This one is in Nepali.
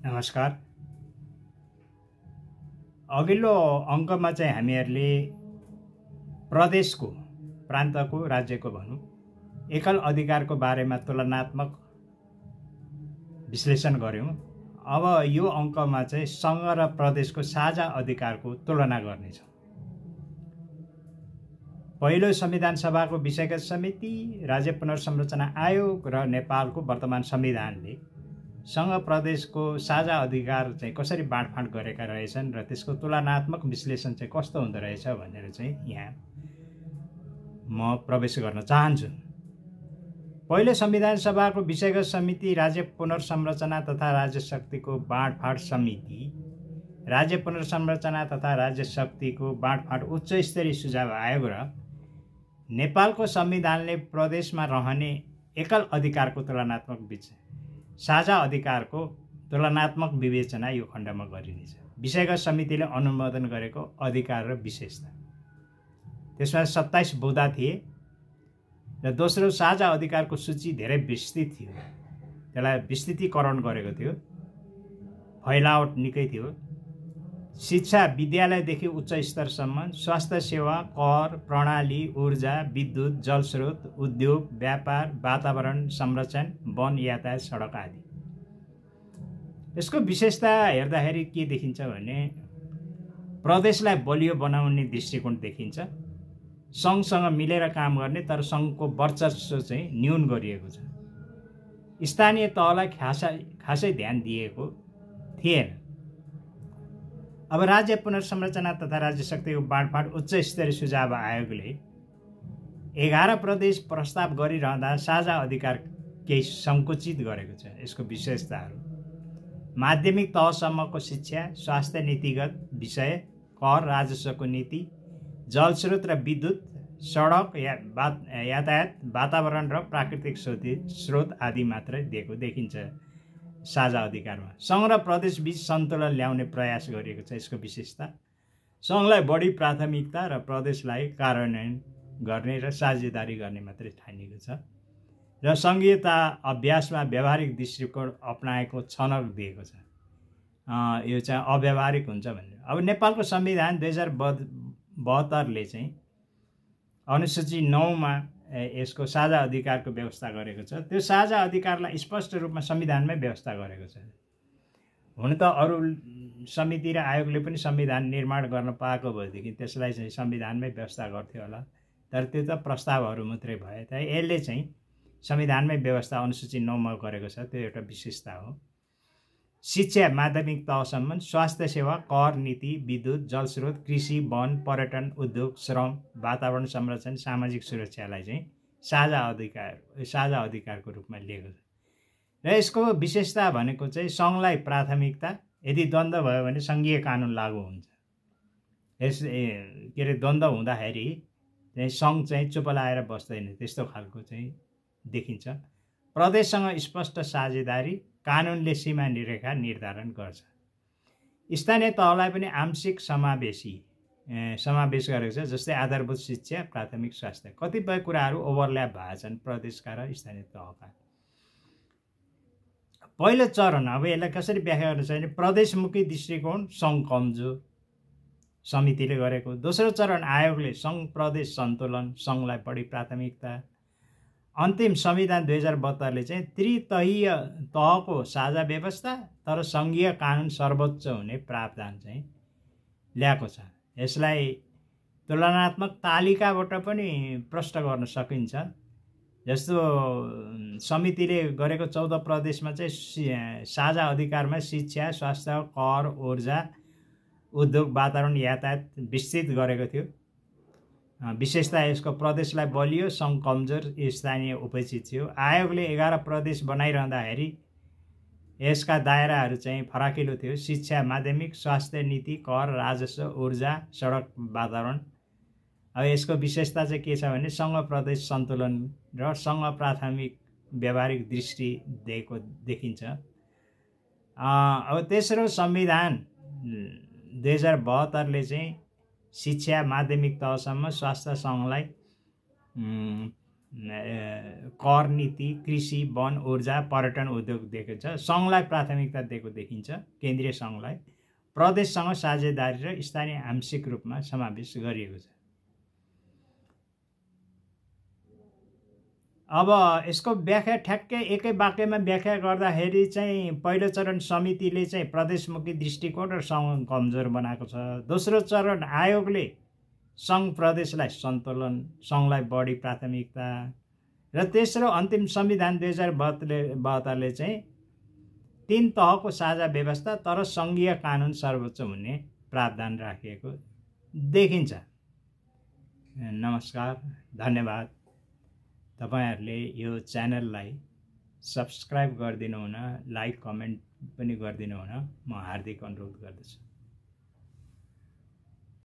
नमस्कार। अघिल्लो अङ्कमा चाहिँ हामीहरूले प्रदेशको, प्रान्तको, राज्यको भनौँ एकल अधिकारको बारेमा तुलनात्मक विश्लेषण गऱ्यौँ। अब यो अङ्कमा चाहिँ सङ्घ र प्रदेशको साझा अधिकारको तुलना गर्नेछौँ। पहिलो संविधान सभाको विषयगत समिति, राज्य पुनर्संरचना आयोग र नेपालको वर्तमान संविधानले सङ्घ प्रदेशको साझा अधिकार चाहिँ कसरी बाँडफाँड गरेका रहेछन् र त्यसको तुलनात्मक विश्लेषण चाहिँ कस्तो हुँदो रहेछ भनेर चाहिँ यहाँ म प्रवेश गर्न चाहन्छु। पहिलो संविधान सभाको विषयगत समिति, राज्य पुनर्संरचना तथा राज्य शक्तिको बाँडफाँड समिति, राज्य पुनर्संरचना तथा राज्य शक्तिको बाँडफाँड उच्च स्तरीय सुझाव आयोग र नेपालको संविधानले प्रदेशमा रहने एकल अधिकारको तुलनात्मक साझा अधिकारको तुलनात्मक विवेचना यो खण्डमा गरिनेछ। विषयगत समितिले अनुमोदन गरेको अधिकार र विशेषता, त्यसमा 27 बुँदा थिए र दोस्रो साझा अधिकारको सूची धेरै विस्तृत थियो। त्यसलाई विस्तृतीकरण गरेको थियो, फैलावट निकै थियो। शिक्षा, विद्यालयदेखि उच्च स्तरसम्म, स्वास्थ्य सेवा, कर प्रणाली, ऊर्जा, विद्युत, जलस्रोत, उद्योग, व्यापार, वातावरण संरक्षण, वन, यातायात, सडक आदि। यसको विशेषता हेर्दाखेरि के देखिन्छ भने प्रदेशलाई बलियो बनाउने दृष्टिकोण देखिन्छ। सङ्घसँग मिलेर काम गर्ने तर सङ्घको वर्चस्व चाहिँ न्यून गरिएको छ। स्थानीय तहलाई खासै ध्यान दिएको थिएन। अब राज्य पुनर्संरचना तथा राज्य शक्तिको बाँडफाँड उच्च स्तरीय सुझाव आयोगले 11 प्रदेश प्रस्ताव गरिरहँदा साझा अधिकार केही सङ्कुचित गरेको छ। यसको विशेषताहरू: माध्यमिक तहसम्मको शिक्षा, स्वास्थ्य नीतिगत विषय, कर राजस्वको नीति, जलस्रोत र विद्युत, सडक, यातायात, वातावरण र प्राकृतिक स्रोत आदि मात्रै दिएको देखिन्छ। साझा अधिकारमा सङ्घ र प्रदेश बीच सन्तुलन ल्याउने प्रयास गरिएको छ। यसको विशेषता: सङ्घलाई बढी प्राथमिकता र प्रदेशलाई कार्यान्वयन गर्ने र साझेदारी गर्ने मात्रै ठानिएको छ र सङ्घीयता अभ्यासमा व्यावहारिक दृष्टिकोण अपनाएको छनक दिएको छ। यो चाहिँ अव्यावहारिक हुन्छ भनेर। अब नेपालको संविधान 2072ले चाहिँ अनुसूची 9मा यसको साझा अधिकारको व्यवस्था गरेको छ। त्यो साझा अधिकारलाई स्पष्ट रूपमा संविधानमै व्यवस्था गरेको छ। हुन त अरू समिति र आयोगले पनि संविधान निर्माण गर्न पाएको भएदेखि त्यसलाई चाहिँ संविधानमै व्यवस्था गर्थ्यो होला, तर त्यो त प्रस्तावहरू मात्रै भए। त यसले चाहिँ संविधानमै व्यवस्था अनुसूची 9मा गरेको छ। त्यो एउटा विशेषता हो। शिक्षा, माध्यमिक तहसम्म, स्वास्थ्य सेवा, कर नीति, विद्युत, जलस्रोत, कृषि, वन, पर्यटन, उद्योग, श्रम, वातावरण संरक्षण, सामाजिक सुरक्षालाई चाहिँ साझा अधिकारको रूपमा लिएको छ। र यसको विशेषता भनेको चाहिँ सङ्घलाई प्राथमिकता, यदि द्वन्द्व भयो भने सङ्घीय कानुन लागू हुन्छ। के अरे द्वन्द्व हुँदाखेरि चाहिँ सङ्घ चाहिँ चुप लाएर बस्दैन, त्यस्तो खालको चाहिँ देखिन्छ। प्रदेशसँग स्पष्ट साझेदारी, कानुनले सीमा रेखा निर्धारण गर्छ। स्थानीय तहलाई पनि आंशिक समावेश गरेको छ, जस्तै आधारभूत शिक्षा, प्राथमिक स्वास्थ्य। कतिपय कुराहरू ओभरल्याप भएका छन् प्रदेशका र स्थानीय तहका। पहिलो चरण, अब यसलाई कसरी व्याख्या गर्नु छ भने प्रदेशमुखी दृष्टिकोण, सङ्घ कमजोर, समितिले गरेको। दोस्रो चरण, आयोगले सङ्घ प्रदेश सन्तुलन, सङ्घलाई बढी प्राथमिकता। अन्तिम संविधान 2072ले चाहिँ त्रितहीय तहको साझा व्यवस्था तर सङ्घीय कानुन सर्वोच्च हुने प्रावधान चाहिँ ल्याएको छ। यसलाई तुलनात्मक तालिकाबाट पनि प्रष्ट गर्न सकिन्छ। जस्तो समितिले गरेको 14 प्रदेशमा चाहिँ साझा अधिकारमा शिक्षा, स्वास्थ्य, कर, ऊर्जा, उद्योग, वातावरण, यातायात विस्तृत गरेको थियो। विशेषता यसको प्रदेशलाई बलियो, सङ्घ कमजोर, स्थानीय उपेक्षित थियो। आयोगले 11 प्रदेश बनाइरहँदाखेरि यसका दायराहरू चाहिँ फराकिलो थियो। शिक्षा, माध्यमिक, स्वास्थ्य नीति, कर, राजस्व, ऊर्जा, सडक, वातावरण। अब यसको विशेषता चाहिँ के छ भने सङ्घ प्रदेश सन्तुलन र सङ्घ प्राथमिक व्यावहारिक दृष्टि दिएको देखिन्छ। अब तेस्रो संविधान 2072ले चाहिँ शिक्षा, माध्यमिक तहसम्म, स्वास्थ्य, सङ्घलाई कर नीति, कृषि, वन, ऊर्जा, पर्यटन, उद्योग दिएको छ। सङ्घलाई प्राथमिकता दिएको देखिन्छ। केन्द्रीय सङ्घलाई प्रदेशसँग साझेदारी र स्थानीय आंशिक रूपमा समावेश गरिएको छ। अब यसको व्याख्या ठ्याक्कै एकै वाक्यमा व्याख्या गर्दाखेरि चाहिँ पहिलो चरण समितिले चाहिँ प्रदेशमुखी दृष्टिकोण र सङ्घ कमजोर बनाएको छ। दोस्रो चरण आयोगले सङ्घ प्रदेशलाई सन्तुलन, सङ्घलाई बढी प्राथमिकता, र तेस्रो अन्तिम संविधान 2072ले चाहिँ 3 तहको साझा व्यवस्था तर सङ्घीय कानुन सर्वोच्च हुने प्रावधान राखिएको देखिन्छ। नमस्कार, धन्यवाद। तपाईहरुले यो च्यानललाई सब्स्क्राइब गरिदिनु हुन, लाइक कमेन्ट पनि गरिदिनु हुन म हार्दिक अनुरोध गर्दछु।